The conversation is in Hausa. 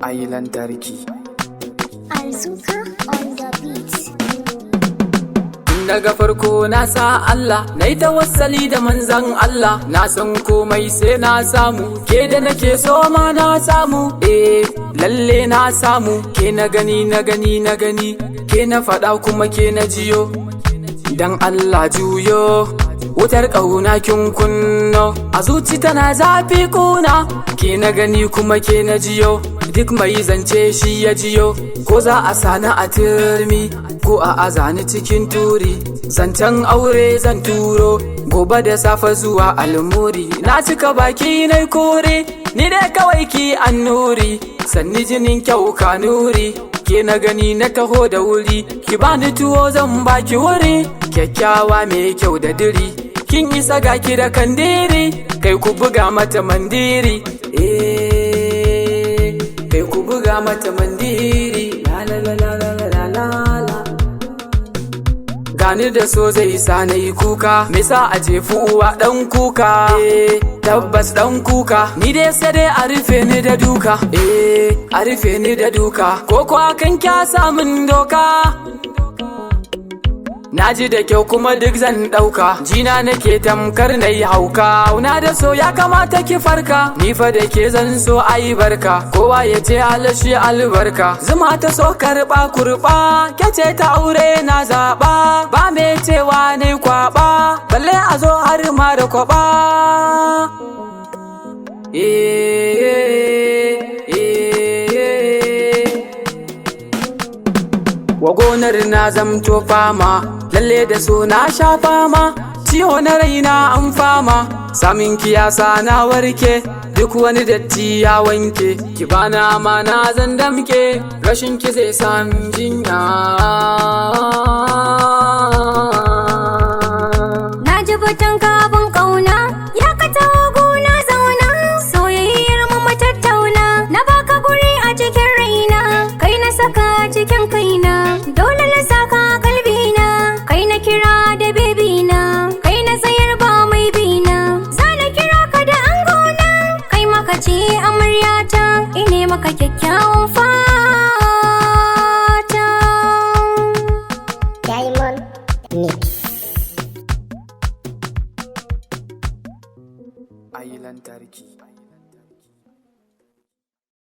Ayi lantarki. Arzuka on the beat. Tun daga farko na sa Allah, na yi tawassali da manzan Allah. Na san komai sai na samu, ke da nake so ma na samu. Eh, lalle na samu, ke na gani, na gani, na gani, ke na faɗa kuma ke na jiyo. Dan Allah juyo, wutar ƙauna kin kunno, a zuci tana zafi kuna, ke na gani kuma ke na jiyo. Duk mai zance shi ya jiyo, ko za a sani a turmi ko a azani cikin turi. Zancen aure zan turo, gobe da safe zuwa almuri. Na cika baki na kore, ni dai kawai ki annuri, sanni jinin kyau ka nuri. Ke na gani na taho da wuri, ki bani tuwo zan baki wuri. Kyakkyawa mai kyau da diri, kin isa ga ki da kandiri. Kai, ku buga mata mandiri, eh, kai, ku buga mata mandiri. La la la la la la la la. Gani da so zai sa na yi kuka, me sa a jefi uwa dan kuka? Eh, tabbas dan kuka. Ni dai sai dai a rufe ni da duka, eh, a rufe ni da duka, ko ko kan kyasa min doka. Na ji da kyau kuma duk zan ɗauka. Jina nake tamkar na yi hauka. Auna da so ya kamata ki farka. Ni fa da ke zan so ayi barka. Kowa ya ce alashi albarka. Zuma ta so karɓa kurɓa, ke ce ta aure na zaɓa. Ba me cewa ne kwaɓa, balle a zo har ma da kwaɓa. Eh, eh, eh. Wa gonar na zamto fama, lalle da so na sha fama. Ciwo na raina an fama, samin kiyasa na warke. Duk wani datti ya wanke. Ki bana amana zan damke, rashin ki zai sami jinya. Na ji batun kabin ƙauna ya ka taho.